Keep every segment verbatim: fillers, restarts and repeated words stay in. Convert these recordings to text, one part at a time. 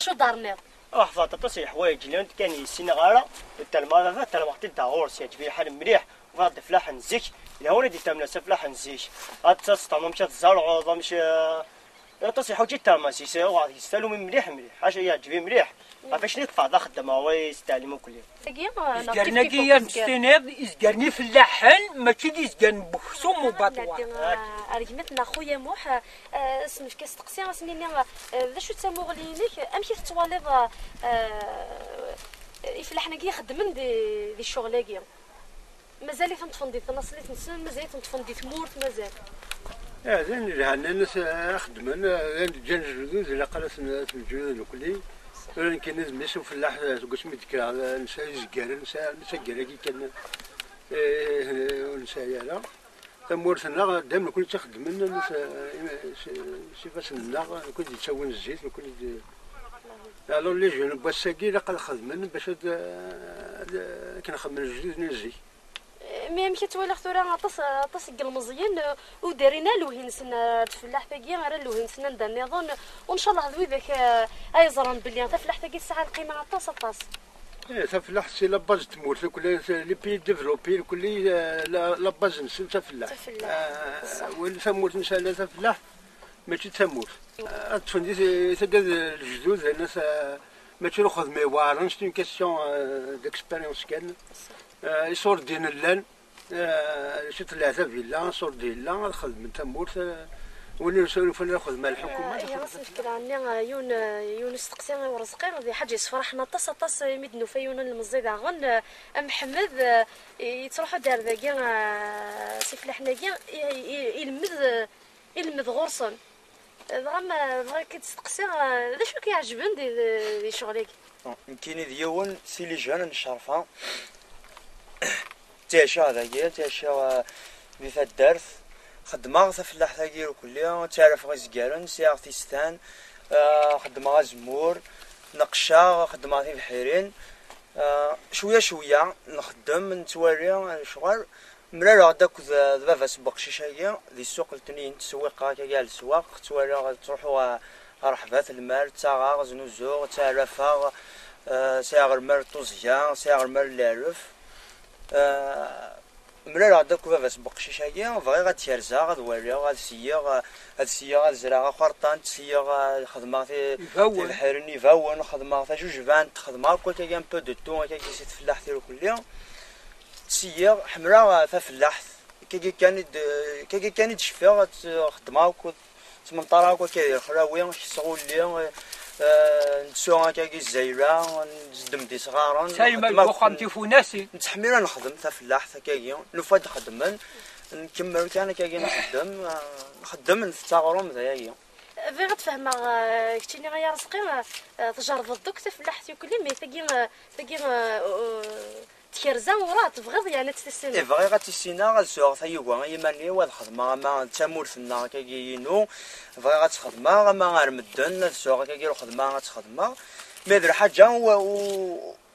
Acu d-terniḍ? Ruḥ ḍart aṭas n leḥwayeǧ, llant kan ur ssineɣ ara, ur ttɛelmeɣ ara, ttɛelmeɣ-t-id ɣur-s, yeɛǧeb-iyi lḥal mliḥ, bɣiɣ-d afellaḥ n zik, yelha win i d-ittamen s afellaḥ n zik. Ad tesṭerḍeḍ amek ad tzerɛeḍ, amek, eh, aṭas n leḥwayeǧ i d-terma zik, uɣeɣ deg-s talumi mliḥ mliḥ, ḥaca yeɛǧeb-iyi mliḥ. Ɣef acu i teṭṭfeḍ axeddam-a, wa yesteɛlim akk-lli? Tagi, eh, neɣ Izgaren-agi kif kif am akk. Testiniḍ, izgaren ifellaḥen, mačči d izgaren n weksum u baṭwa. Nɛeddi, eh, ar gma-tneɣ Xuya Muḥ, eh, s-nefk asteqsi, as-nini, eh, d acu d tamuɣli-inek, amek i tettwaliḍ, eh, ifellaḥen-agi ixeddmen di, di ccɣel-agi? Mazal-iten ṭṭfen di tnaṣlit-nsen, mazal-iten ṭṭfen di tmurt, mazal. Eh, d ayen yelhan, ayen s-, xeddmen, eh, d ayen d-ǧǧan lejdud, ilaq ara ten-, ad ten-neǧǧu d nekkni. Tura nekkini d mmi-s ufellaḥ, eh, seg wasmi d-kkreɣ, eh, nesɛa izgaren, nesɛa, nesɛa izgaren-agi kan, eh, ur nesɛi ara. Tamurt-nneɣ, dam nekkni tt-ixeddmen, s, s, s ifassen-nneɣ, nekkni d-yettawin zzit, nekkni d-, alors les jeunes n wass-agi ilaq ad xedmen bac ad, ad, akken xedmen lejdud-nni n zik. Mi amek i ttwaliɣ tura aṭas, aṭas n yilmeẓyen, eh, ur d-rrin ara lewhi-nsen ar tfellaḥt-agi, ara lewhi-nsen anda nniḍen, u ncallah d widak, eh, ay ẓran belli tafellaḥt-agi tesɛa lqima aṭas, aṭas. Eh, tafellaḥt c'est la base n tmurt, akk les pays développés, akk, eh, la, la base-nsen d tafellaḥt. Tafellaḥt, eh, ṣṣeḥ. Win tamurt nesɛa la tafellaḥt, mačči d tamurt. Ad ṭṭfen di t-, taggad lejdud, llan at-, mačči d lxedma iweɛren, c'est une question, euh, d'expérience kan. Euh, iṣurdiyen llan, euh, ciṭ leɛtab yella, iṣurdi yella, ad xedmen tamurt, euh, win ur s-, ur ufan ara xedma lḥukuma, ad xedmen. Ihi, ass n lkra-nni, euh, yiwen, euh, yiwen usteqsi i Urezqi, di ḥaǧa yessefraḥen aṭas, aṭas, imi d-nufa yiwen n lemẓi daɣen, euh, Amḥemmed, euh, yettruḥu-d ar dagi, euh, s ifellaḥen-agi, i, i, ilemmed, euh, ilemmed ɣur-sen. Dɣa ma bɣiɣ ad k-id-steqsiɣ, eh, d acu i k-iɛejben di, di, di ccɣel-agi? Nekkini d yiwen si les jeunes n Ccerfa. Ttɛiceɣ dagi, ttɛiceɣ, eh, di taddart. Xeddmeɣ tafellaḥt-agi irkelli, ttarafeɣ izgaren, sɛiɣ tistan, eh, xeddmeɣ azemmur, neqqceɣ, xeddmeɣ tibḥirin. Eh, cwiya cwiya nxeddem, nettwali lecɣal. Mlaleɣ-d akked, eh, d baba-s n weqcic-agi di ssuq Letniyen, ttsewwiqeɣ akka ar leswaq, ttwaliɣ, ttruḥuɣ ɣer, ɣer ḥbat lmal, ttaɣeɣ, znuzuɣ, ttɛerrafeɣ, eh, sɛiɣ lmal n tuẓga, sɛiɣ lmal n leɛlef. Eh, mlaleɣ-d akked baba-s n weqcic-agi, bɣiɣ ad t-kerzeɣ, ad waliɣ, ad siyyeɣ, ad siyyeɣ, ad zreɣ axerṭan, siyyeɣ, ad xedmeɣ ti-, ibawen, tibḥirin, ibawen, xedmeɣ tajujbant, xedmeɣ akk akkagi un peu de tout, akkagi si tfellaḥt irkelli. Siyyiɣ, ḥemmleɣ, eh, tafellaḥt. Akkagi kan i d-, akkagi kan i d-cfiɣ, ad xeddmeɣ akk, ttmenṭareɣ akk akka di lexlawi, kesseɣ ulli, eh, nettu akkagi zzayla, nzeddem-d isɣaren, sayma nxeddem deg akk uxxam tifunasin. Nettḥemmil ad nexdem tafellaḥt akkagi, nufa-d xedmen, nkemmel kan akkagi nxeddem, eh, nxeddem, ntett aɣrum d ayagi. Bɣiɣ ad fehmeɣ, eh, keččini ay Arezqi, eh, tjerrbeḍ-d akk tafellaḥt yuklli, mais tagi, eh, tagi, eh, eh, tkerza ur ad tebɣiḍ, yeɛni ad tt-tissineḍ? Eh, bɣiɣ ad tissineɣ, ad sɛuɣ tayuga i yiman-iw, ad xedmeɣ ama d tamurt-nneɣ akkagi inu, bɣiɣ ad tt-xedmeɣ, ama ar medden, ad sɛuɣ akkagi lxedma ad tt-xedmeɣ. Mais d lḥaǧa u, u,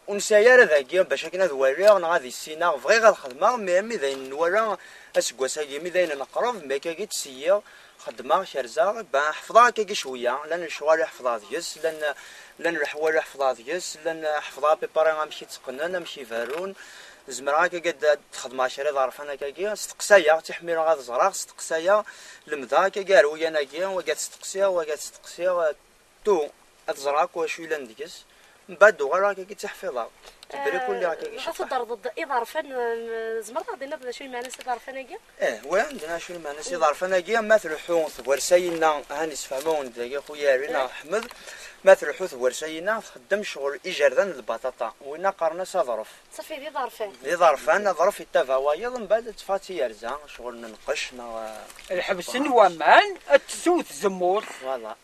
ur nesɛi ara dagi bac akken ad waliɣ neɣ ad issineɣ, bɣiɣ ad xedmeɣ, mais mi d ayen nwala aseggas-agi, mi d ayen neqreb, mi akkagi ttesyiɣ, xeddmeɣ, kerzeɣ, ben, ḥefḍeɣ akkagi cwiya, llan lecɣal i ḥefḍeɣ deg-s, llan, llan leḥwal i ḥefḍeɣ deg-s, llan ḥefḍeɣ à peu près amek i tteqqnen, amek i berrun, zemreɣ akkagi ad, ad xedmeɣ kra iḍerfan akkagi, steqsayeɣ, ttiḥmileɣ ad ẓreɣ, steqsayeɣ, lemdeɣ akkagi ar wiyan-agi, wagi ad steqsiɣ, wagi ad steqsiɣ, tu, ad ẓreɣ akk acu yellan deg-s, mbeɛd uɣaleɣ akkagi ttiḥfiḍeɣ. Tebrik ur lliɣ akkagi. Eh, dɣa cebḥeɣ. Tudreḍ-d iḍerfan, eh, tzemreḍ ad ɣ-d-tiniḍ d acu lmeɛna-s iḍerfan-agi? Eh, wa, d acu lmeɛna-s iḍerfan-agi, ma tleḥḥu tgersa-inna, han isfehmawen-d dagi xuya Rina, eh, Ḥmed, ma tleḥḥu tgersa-inna, txeddem ccɣel ijerdan d lbaṭaṭa, winna qqaren-as aḍref. Ṣafi, d iḍerfan. D iḍerfan, aḍref yettaba wayeḍ, mbeɛd ad teffeɣ d tiyerza, ccɣel n nnqec, neɣ, eh, lḥebs n waman, ad tessew tzemmurt. Voilà.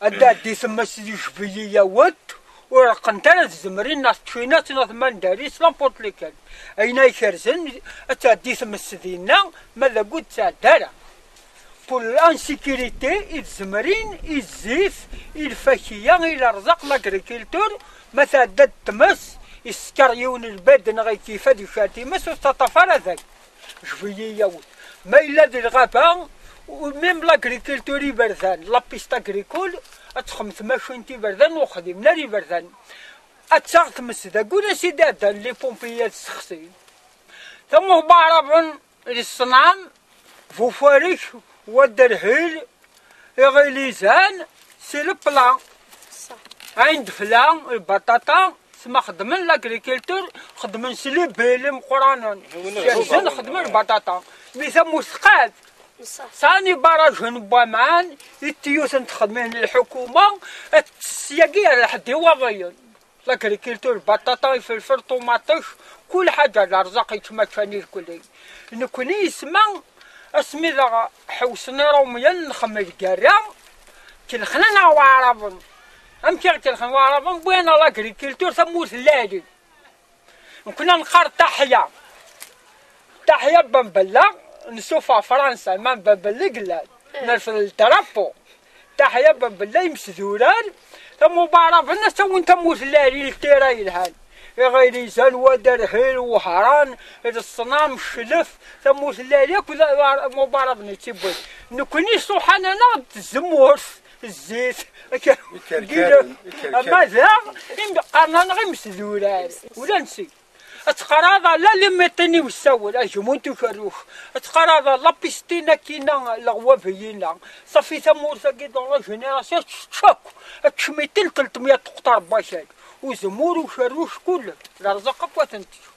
Ad d-tɛeddi tmes di Jebiyya yawet, ur reqqent ara tzemrin neɣ tčinat neɣ tmandarit, n'importe lequel. Ayen ay kerzen, ad tɛeddi tmes dinna, ma d agu ur d-tɛedda ara. Pour l'insécurité, i tzemrin, i zzit, i lfakiya, i lerẓaq, l'agriculture, ma tɛedda-d tmes, isekker yiwen lbad neɣ ikifa di kar times, ur tettaṭṭaf ara dagi. Jebiyya yawet. Ma yella di lɣaba, même l'agriculture iberdan, la piste agricole, Ad texdem tmacint iberdan ur xdimen ara iberdan. Ad taɣ tmes dagi ur as-id-ɛeddan les pompiers ad sexsin. Tamuɣ Baɛraben, leṣnam, Bufarek, Waderhil, Iɣilizan, si lepla. Ɛin Defla, lbaṭaṭa, sma xedmen l'agriculture, xedmen s les baies imeqqranen. Kerzen, xedmen lbaṭaṭa. Mi tamurt tqad, sɛan ibarajen n waman, i tiyut n texdmin n lḥukuma, ad tess yagi ar lḥedd iwaḍiyen. L'agriculture, baṭaṭa, ifelfel, ṭumaṭic, kul ḥaǧa, lerẓaq yettmaččan irkelli. Nekni yesma asmi daɣ ḥewsen Iṛumyen, nxemmel lgerra, kelxen-aneɣ Waɛraben. Amek i ɣ-kelxen Waɛraben? Wwin-aneɣ l'agriculture, tamurt n lɛali. Nekni neqqar Taḥya. Taḥya Bambella, nsuffeɣ Fransa, ma Bambella i yellan. Nerfed drapeau. Taḥya Bambella imesdurar, tamuɣ Baɛraben ad s-awin tamurt n lɛali, ltira yelhan. Iɣilizan, Waderhil, Wehran, Leṣnam, Cclef, tamurt n lɛali akk d Mubarak bni Tibwin. Nekni ṣuḥan-aneɣ d tzemmurt, zzit, Ikerkaren, ikerkaren. Ama da, im-, qqaren-aneɣ imesdurar. Ula nsi. Ad teqqareḍ la limitin i usawal, a jmunt ukerruc. Ad teqqareḍ la pistin akkin-a, leɣwab-yin-a. Safi tamurt-agi dans la génération teččak. Ad tecmitin telt mya tuqṭar n wakal. Uzemmur ukerruc kul. Lerẓaq akk ad tent-tečč.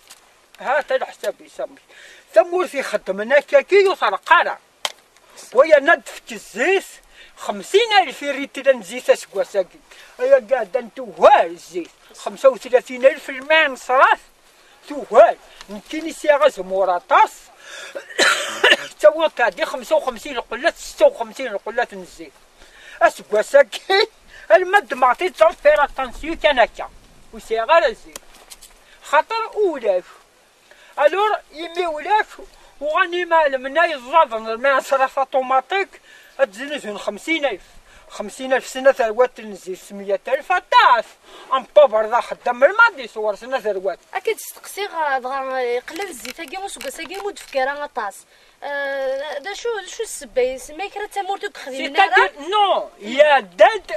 Ha-t-a leḥsab-is amek. Tamurt ixeddmen akkaki ur terreq ara. Waya ad d-tefk zzit, xemsin alef i rritla n zzit aseggas-agi. Ayagi ɛeddan tugar zzit, xemsa u tlatin alef lma nesrat, tugar. Nekkini sɛiɣ azemmur aṭas, ttawiɣ tɛeddi xemsa u xemsin lqellat, setta u xemsin lqellat n zzit. Aseggas-agi, alma ddmeɣ-t-id, ẓer faire attention kan akka. Ur sɛiɣ ara zzit. Xaṭer ulac. Alors, imi ulac, uɣalen imeɛlmen-a yeẓẓaden lma asraf aṭumaṭik, ad d-znuzun xemsin alef. Xemsin alef, snat rwat n zzit, s meyya alef aṭas. Am pauvre d axeddam, melmi ad yeswer snat rwat? Akka d-steqsiɣ, dɣa, eh, qlal zzit-agi useggas-agi ur d-tefki ara aṭas. Eh, d acu, d acu ssebba-is? Ma kra d tamurt ur yexdimen ara? C'est-à-dire, non, iɛedda-d,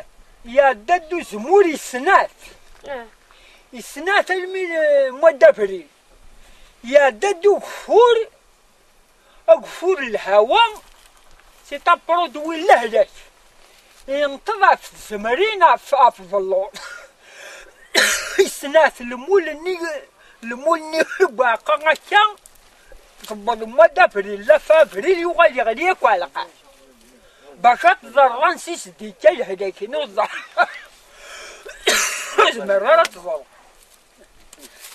iɛedda-d uzemmur i snat. Ah. I snat almi, eh, mois d'avril. Iɛedda-d ugeffur, ageffur n lhawa, c'est un produit n lehlak. Yenṭeḍ ɣef tzemrin, ɣef, ɣef belluḍ. I snat lmul-nni, lmul-nni i uɛeqqa akka, tewweḍ mois d'avril, la fin avril, yuɣal yeɣli akk ɛelqan. Bac ad tẓerreḍ ansi s-d-ikka lehlak-nni, ur tẓerreḍ. Ur tezmireḍ ara ad tẓerreḍ.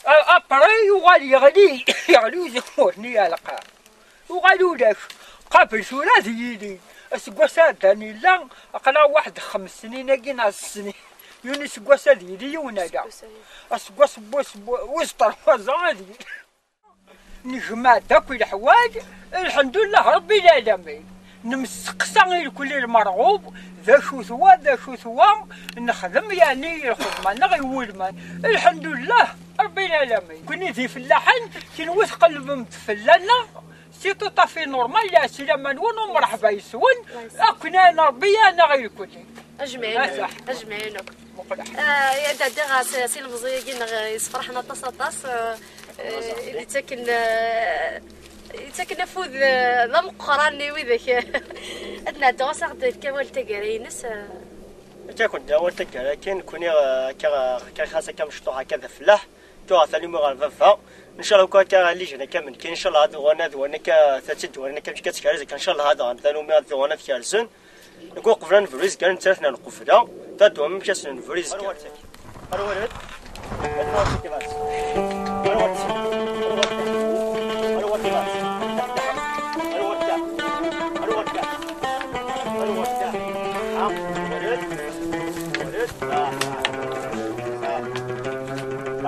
A-, après, yuɣal yeɣli, yeɣli uzemmur-nni yeɛleq. Yuɣal ulac. Qabel tura ad yili. Aseggas iɛeddan yella, aql-aɣ waḥed xems snin-agi neɣ snin. Yiwen useggas ad yili, yiwen ala. Aseggas n wis, wis trois ans ad yili. Nejmeɛ-d akk leḥwayeǧ, lḥemdullah Rebbi lɛalamin. Nemseqsa irkelli lmerɣub, d acu-t wa, d acu-t wa, nexdem yeɛni i lxedma-nneɣ iwulmen. Lḥemdullah Rebbi lɛalamin. Kenni d ifellaḥen, kenwi tqellbem-d fell-aneɣ, c'est tout à fait normal, lɛeslama-nwen, umreḥba yes-wen, akken Rebbi yeɛneɣ irkelli. Ajmaɛin. Ajmaɛin akk. Muqel aḥ. Ah, ya d-ɛeddiɣ s, s ilemẓi-agi-nneɣ, eh, yessefraḥen aṭas, aṭas, eh, eh, i d-yettaken, eh, yettaken afud, eh, d ameqqran i widak. Ad nɛeddu ɣas ad aɣ-d-yefk awal taggara-ines, eh. Akka kun-d awal taggara kan, nekkni, eh, akka, akka xas akka mecṭuḥ akka d afellaḥ, tuɣa talimi ɣer baba. Ncallah akka, akka lijna akka mennken, ncallah ad uɣalen ad uɣalen akka, ad tt-id-uɣalen akka, amek akka tkerrez akka, ncallah ad ɣen talumi ad uɣalen ad kerrzen. Nekk uqbel ad nebru izgaren, nettarra-ten ar lqebla, tad-, amek asen nebru izgaren. Ar walad.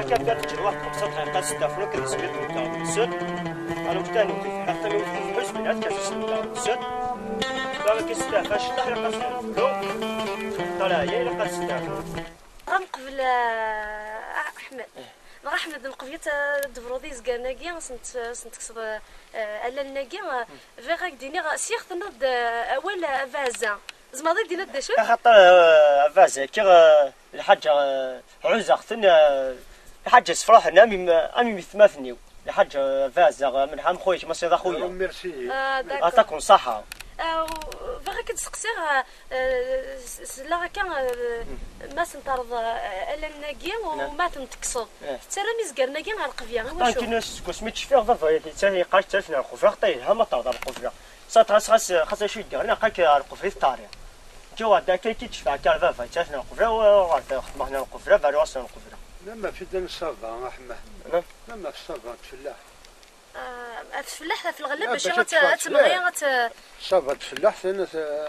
Akka, akka, teǧǧel waḥed xemsa dqayeq ad s-d-afun akken d zzit n lkaɣeḍ-nsen. Aluktan n tefḥaxt, am yiwet n tefḥuzt, bnat, ad s-d-afun lkaɣeḍ-nsen. Dɣa akken s-d-afun, acetlaḥ ilaq ad s-d-afun. Ṭṭalaya ilaq ad s-d-afun. Dɣa mqebl, ah, Ḥmed. Dɣa Ḥmed, mqebl ad d-tebruḍ izgaren-agi, ad sen-t-, ad sen-tekkseḍ, eh, allalen-agi, eh, bɣiɣ ad k-d-iniɣ, syiɣ tenniḍ-d, eh, awal, eh, abaɛza. Tzemreḍ ad d-tiniḍ d acu? Axaṭer, eh, abaɛza-agi, eh, lḥaǧa, eh, ɣuzaɣ-ten, eh, lḥaǧa sefraḥen am im-, am imetmaten-iw. Lḥaǧa, eh, abaɛza, eh, menḥa am xuyek, ma siḍ a xuya. Merci. Ah, d'accord. Aṭak n ṣaḥa. Ah, u-, bɣiɣ ad k-id-seqsiɣ, eh, eh, s-, selleɣ akka, eh, ma sen-terreḍ, eh, allen-agi u ma ten-tekkseḍ. Eh. Tettarram izgaren-agi ɣer lqebya, i wacu? Akken seg wasmi d-cfiɣ baba yeqqar-d ttafen ar lqebya, xaṭi yelha ma terreḍ ar lqebya. Saṭ ɣas, ɣas, ɣas acu i d-yeɣli, aqak ar lqebya i teṭṭari. Nekki uɣeɣ-d akka i k-id-cfiɣ akka ar baba, yettafen ar lqebya, uɣeɣ-d xedmeɣ-ten ar lqebya, berruɣ-asen ar lqebya. Même في الصافا أحمد. نعم. Même في الصافا تفلاح. Ah, ɣef tfellaḥt, ɣef lɣella, bac ad t-, ad temɣi, ad t-, ṣṣaba tfellaḥt,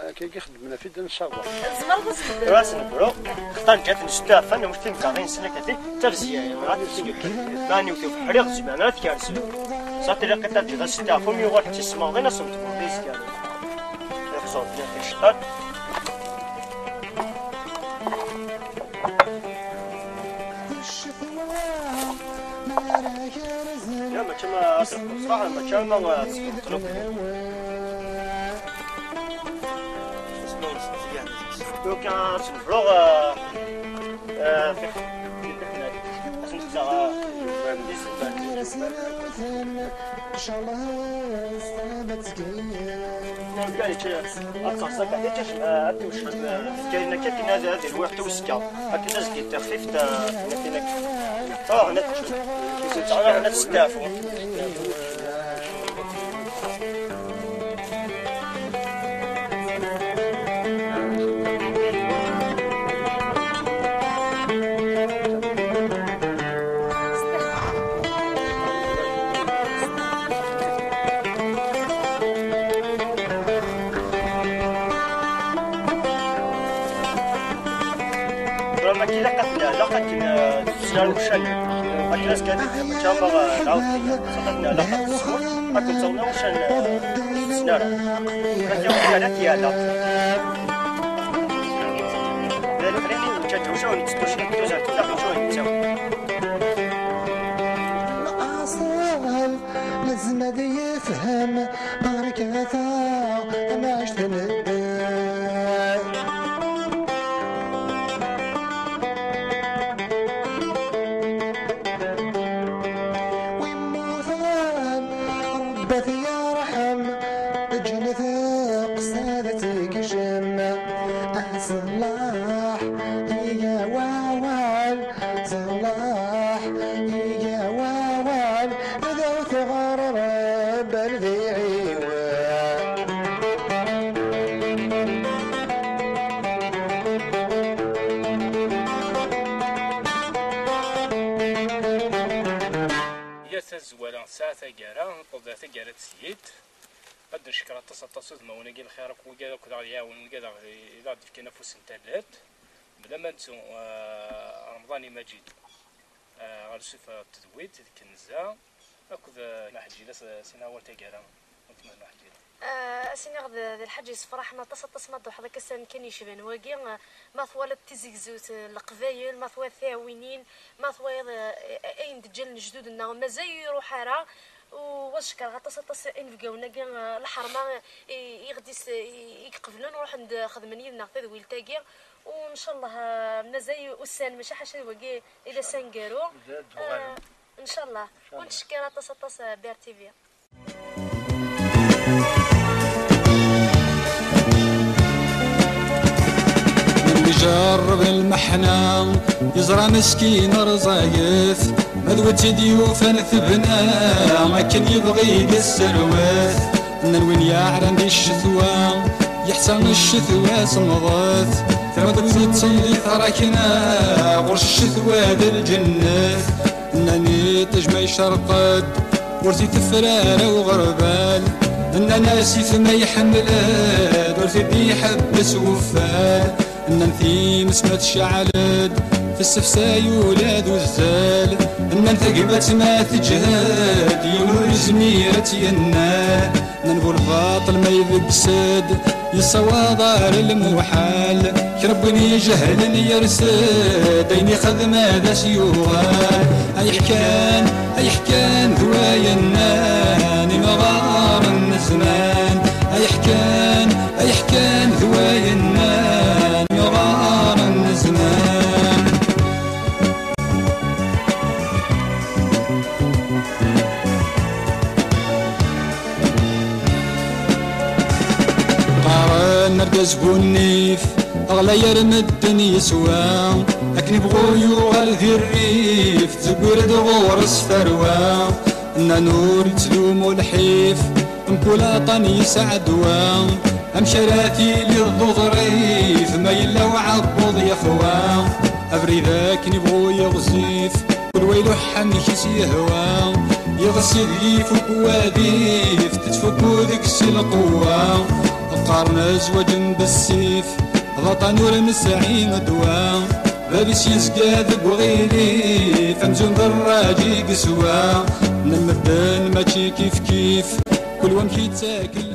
akkagi xeddmen ɣef idden ṣṣaba. Tzemreḍ ad tbeddel. Tura ad s-nebru, xtan ǧǧat-n s ttaɛfa, neɣ timkerrin-nsen akka di, d tabzya, neɣ ad t-id-, mani ur tebḥri, ur tezmir ara ad tkerz. Sa tiliqit ad ǧǧeḍ s ttaɛfa, mi yuɣal d tismaḍin, ad sen-tebruḍ izgaren. Iqẓur-d ticṭat. Ya, mačči ma, ṣṣeḥ, mačči ma, eh, donc, eh, ad s-nebru, eh, eh, ad s-nefk, eh, Ncallah ad teṣṣaḥ akka, ad tewced, eh, tefka-yin akka, akken ad, ad irwi ɣef uzekka. Akken azekka taxfift, eh, akken ak-, ah, hna tečču. Hna testeɛfu. Tura ma k-ilaq ad t-neɛleq akken, eh, tesla i ucali. Akken ad s-gani d mačči ama, eh, nɛawed aya. Xaṭer ad neɛleq ad tesmur, akken ttawen awcan, eh, ur tt-ssnen ara. Akken ur yeɛla ad t-yeɛleq. D lexrin i neǧǧa d ucali, netteddu cwiṭ tuzert, d acu i nettawi. Lezm ad yefhem, barkata, tamɛict n ddel. Wi mmuten, Rebbi ad t-yerḥem, ǧǧen teqsa ad tt-ikcem. Ṣṣlaḥ iga wawal, ṣṣlaḥ iga wawal, ad aɣ-t-iɣer Rebbi ad iɛiwen. Yir tazwara tesɛa taggara, newweḍ ar taggara n tesyilt. Ad d-neckeṛ aṭas, aṭas udmawen-agi n lxir akk, wigad akk d aɣ-iɛawnen, wigad aɣ-, i d aɣ-d-yefkan afus n tallelt. Bla ma nettu, eh, Remḍan Imaǧid, eh, ɣer Suf, eh, Tedwilt, d Kenza, akked, eh, Maḥǧila, s-, sin awal taggara, weltma Maḥǧila. Eh, ad s-iniɣ d, d lḥaǧa yessefraḥen aṭas, aṭas ma d-truḥeḍ akka s amkan yecban wagi, eh, ma twalaḍ tizegzewt, eh, n Leqbayel, ma twalaḍ tiɛwinin, ma twalaḍ, eh, ayen d-ǧǧan lejdud-nneɣ, mazal ur iruḥ ara. U ad cekkreɣ aṭas, aṭas inebgawen-agi, eh, lḥerma i, i ɣ-d-is-, i, i iqeblen, ruḥen-d xedmen yid-neɣ tadwilt-agi. U ncallah, eh, mazal ussan, maca ḥaca d wagi i d ass aneggaru. Mazal ad d-uɣalen. Eh, ncallah. Ncallah. U ntcekkir aṭas, aṭas, eh, B R T V. Win ijerrben lmeḥna, yeẓra meskin rẓaget, ma d wi tt-id-yufan tebna, akken yebɣi i d-sserwet. Nnan win yeɛran di ccetwa, yeḥsa ccetwa semmḍet, ma d wi yeṭṭsen di tṛakna, ɣur-s ccetwa d lǧennet. Nnan iṭij ma icerq-d, ur t-iteffer ara uɣerbal. Nnan asif ma iḥemmel-d, ur t-id-iḥebbes wuffal. Nnan times ma tceɛl-d, tessefsay ula d uzzal. Nnan tagmat ma teǧhed, yiwen ur yezmir ad tt-yennal. Nnan bu lbaṭel ma ibegges-d, yessawaḍ ar lmuḥal. Kra n win ijehlen yers-d, ayen ixdem ad as-yuɣal. Ay ḥkan, ay ḥkan d wayen nnan imɣaren n zzman. Ay ḥkan, ay ḥkan d wayen Sbunnif, ɣlay ar medden yeswa, akken ibɣu yuɣal di rrif, tezwir-d ɣur-s tarwa. Nnan ur yettdumu lḥif, mkul aṭan yesɛa ddwa. Amek ara tiliḍ d uḍrif, ma yella uɛebbuḍ yexwa? Abrid akken ibɣu yeɣzif, kul wa iluḥ amek i s-yehwa. Yeɣsi d yif ukwadif, tettfukku deg-s lqewwa. Qqaren azwaǧen bessif, d aṭan ur nesɛi ddwa. Bab-is yezga deg uɣilif, amzun d rraǧ i yeswa. N medden mačči kifkif, kul wamek yettakel.